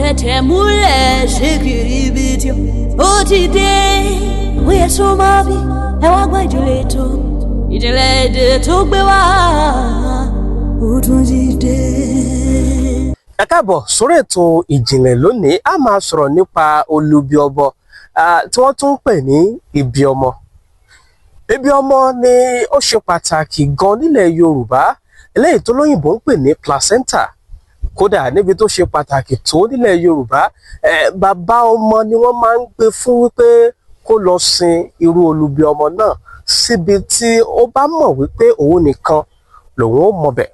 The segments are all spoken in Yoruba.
Tẹ̀tẹ̀ múlẹ̀ ṣe kiri ibi tí ó ti dé. Ó yẹ sọ máa bí ẹ wá gbọ́ ìjìnlẹ̀ ètò. Ìjìnlẹ̀ èdè tó gbé wá ó tún ti dé. Ẹ káàbọ̀ sórí ètò ìjìnlẹ̀. Lónìí, a máa sọ̀rọ̀ nípa olubi ọbọ, tí wọ́n tún ń pè ní ibi ọmọ. Ibi ọmọ ni ó ṣe pàtàkì gan nílẹ̀ Yorùbá, eléyìí tó lóyìnbó ń pè ní placenta. Kódà níbi tó ṣe pàtàkì tó nílẹ̀ Yorùbá, bàbá ọmọ ni wọ́n máa ń gbé fún wípé kó lọ sin irú olubi ọmọ náà síbi tí ó bá mọ̀ wípé òun nìkan lòun ó mọbẹ̀.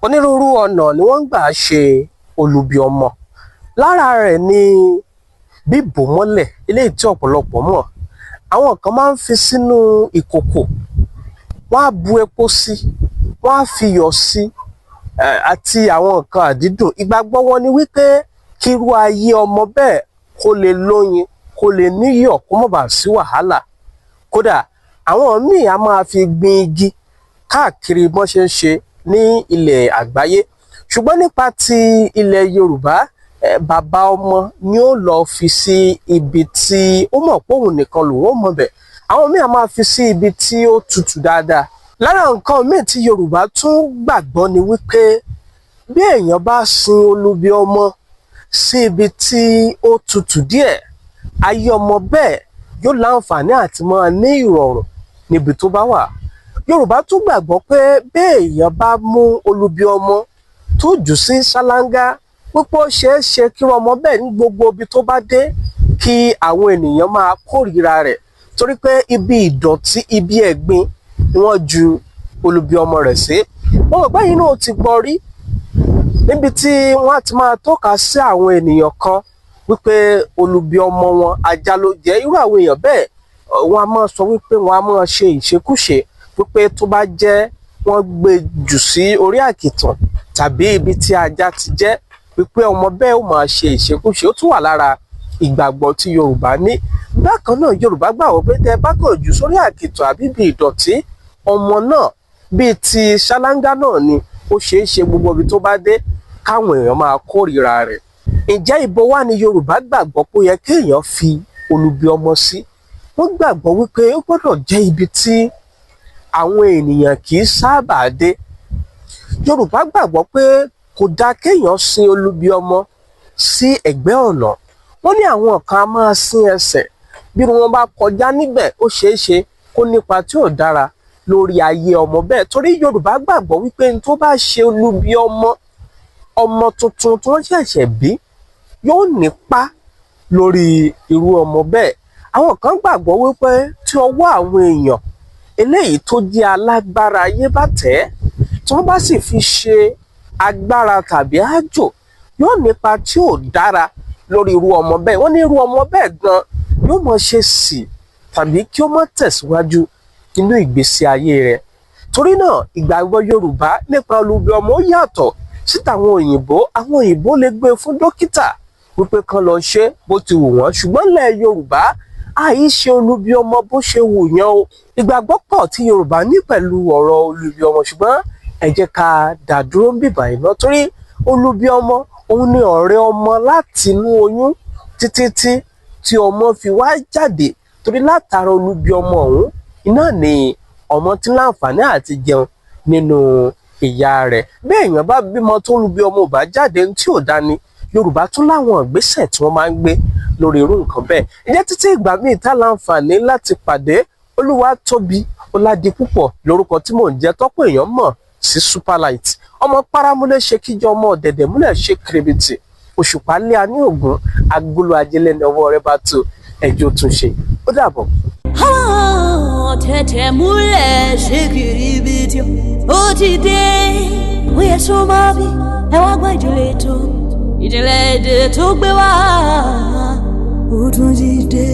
Onírúurú ọ̀nà ni wọ́n ń gbà ṣe olubi ọmọ. Lára rẹ̀ ni bíbò mọ́lẹ̀, eléyìí tí ọ̀pọ̀lọpọ̀ mọ̀. Àwọn kan máa ń fi sínú ìkòkò, wọ́n á bu epo sí, wọ́n á fi iyọ̀ sí àti àwọn nǹkan àdídùn. Ìgbàgbọ́ wọn ni wípé kírú ayé ọmọ bẹ́ẹ̀ kó lè lóyin, kó lè níyọ̀, kó má bàa sí wàhálà. Kódà àwọn míì á máa fi gbin igi káàkiri bọ́n ṣe ń ṣe ní ilẹ̀ àgbáyé. Ṣùgbọ́n nípa ti ilẹ̀ Yorùbá, bàbá ọmọ ni ó lọ fi sí ibi tí ó mọ̀ pé òun nìkan lòun ó mọ̀ bẹ̀. Àwọn míì á máa fi sí ibi tí ó tutù dáadáa. Lára nǹkan míì tí Yorùbá tún gbàgbọ́ ni wípé bí èèyàn bá sin olubi ọmọ sí ibi tí ó tutù díẹ̀, ayé ọmọ bẹ́ẹ̀ yóò láǹfààní àti máa ní ìrọ̀rùn níbi tó bá wà. Yorùbá tún gbàgbọ́ pé bí èèyàn bá mú olubi ọmọ tó jù sí ṣáláńgá, pípọ́ ṣeé ṣe kí ọmọ bẹ́ẹ̀ ní gbogbo ibi tó bá dé kí àwọn ènìyàn máa kórìíra rẹ̀, torí pé ibi ìdọ̀tí, ibi ẹ̀gbin ni wọ́n ju olubi ọmọ rẹ̀ sí. Wọ́n mọ̀ báyìí náà ti gbọ́ rí níbi tí wọ́n á ti máa tọ́ka sí àwọn ènìyàn kan wípé olubi ọmọ wọn, ajá ló jẹ́. Irú àwọn èèyàn bẹ́ẹ̀, wọ́n á máa sọ wípé wọ́n á máa ṣe ìṣekúṣe, wípé tó bá jẹ́ wọ́n gbé jù sí orí àkìtàn tàbí ibi tí ajá ti jẹ́, wípé ọmọ bẹ́ẹ̀ ó máa ṣe ìṣekúṣe. Ó tún wà lára ìgbàgbọ́ tí Yorùbá ní. Bákan náà, Yorùbá gbàgbọ́ pé tẹ́ bá kàn jù sórí àkìtàn àbí ibi ìdọ̀tí ọmọ náà, bíi ti ṣáláńgá náà ni, ó ṣeé ṣe gbogbo ibi tó bá dé káwọn èèyàn máa kórìíra rẹ̀. Ǹjẹ́ ibo wá ni Yorùbá gbàgbọ́ pé ó yẹ kéèyàn fi olubi ọmọ sí? Wọ́n gbàgbọ́ wípé ó gbọ́dọ̀ jẹ́ ibi tí àwọn ènìyàn kì í sábà dé. Yorùbá gbàgbọ́ pé kò dáa kéèyàn sin olubi ọmọ sí ẹ̀gbẹ́ ọ̀nà. Wọ́n ní àwọn kan á máa sín ẹsẹ̀. Bí wọ́n bá kọjá níbẹ̀, ó ṣeé ṣe kó nípa tí ò dára lórí ayé ọmọ bẹ́ẹ̀, torí Yorùbá gbàgbọ́ wípé n tó bá ṣe olubi ọmọ, ọmọ tuntun tí wọ́n ṣẹ̀ṣẹ̀ bí, yóò nípa lórí irú ọmọ bẹ́ẹ̀. Àwọn kan gbàgbọ́ wípé tí ọwọ́ àwọn èèyàn eléyìí tó jẹ́ alágbára ayé bá tẹ̀ ẹ́, tí wọ́n bá sì fi ṣe agbára tàbí àjò, yóò nípa tí ò dára lórí irú ọmọ bẹ́ẹ̀. Wọ́n ní irú ọmọ bẹ́ẹ̀ gan yóò mọ̀ ṣe sì tàbí kí ó má tẹ̀síwájú nínú ìgbésí ayé rẹ̀. Torí náà, ìgbàgbọ́ Yorùbá nípa olubi ọmọ ó yàtọ̀ sí tàwọn òyìnbó. Àwọn òyìnbó lè gbé fún dókítà wípé kán lọ ṣe bó ti wù wọ́n, ṣùgbọ́n ilẹ̀ Yorùbá, àìṣe olubi ọmọ bó ṣe wù yàn o. Ìgbàgbọ́ pọ̀ tí Yorùbá ní pẹ̀lú ọ̀rọ̀ olubi ọmọ, ṣùgbọ́n ẹ jẹ́ ká dá dúró ń bìbà iná, torí olubi ọmọ òun ni ọ̀rẹ́ ọmọ láti inú oyún títí tí ọmọ fi wá jáde, torí látara olubi ọmọ ọ̀hún iná ni ọmọ tí láǹfààní àti jẹun nínú ìyá rẹ̀. Bí èèyàn bá bímọ tó olubi ọmọ ò bá jáde, tí ò dání, Yorùbá tún láwọn ìgbésẹ̀ tí wọ́n máa ń gbé lórí irú nǹkan bẹ́ẹ̀. Ìjẹ́ títí ìgbà míì tá láǹfààní láti pàdé, Olúwatóbi Ọládipúpọ̀ lórúkọ tí mò ń jẹ́, tọ́pọ̀ èèyàn mọ̀ sí Superlight. Ọmọ paramúlẹ̀ ṣe kíjọ, ọmọ ọ̀dẹ̀dẹ̀ múlẹ̀ ṣe kìrìbìtì, òṣùpá lé a ní ògùn agolo ajẹlẹ̀ ní ọwọ́ rẹ bá tó ẹjọ́ tún ṣe. Ó dàbọ̀. Tẹ̀tẹ̀ múlẹ̀ ṣe kiri ibi tí ó ti dé. Ó yẹ sọ máa bí ẹ wá gbọ́ ìjìnlẹ̀ ètò. Ìjìnlẹ̀ èdè tó gbé wá ó tún ti dé.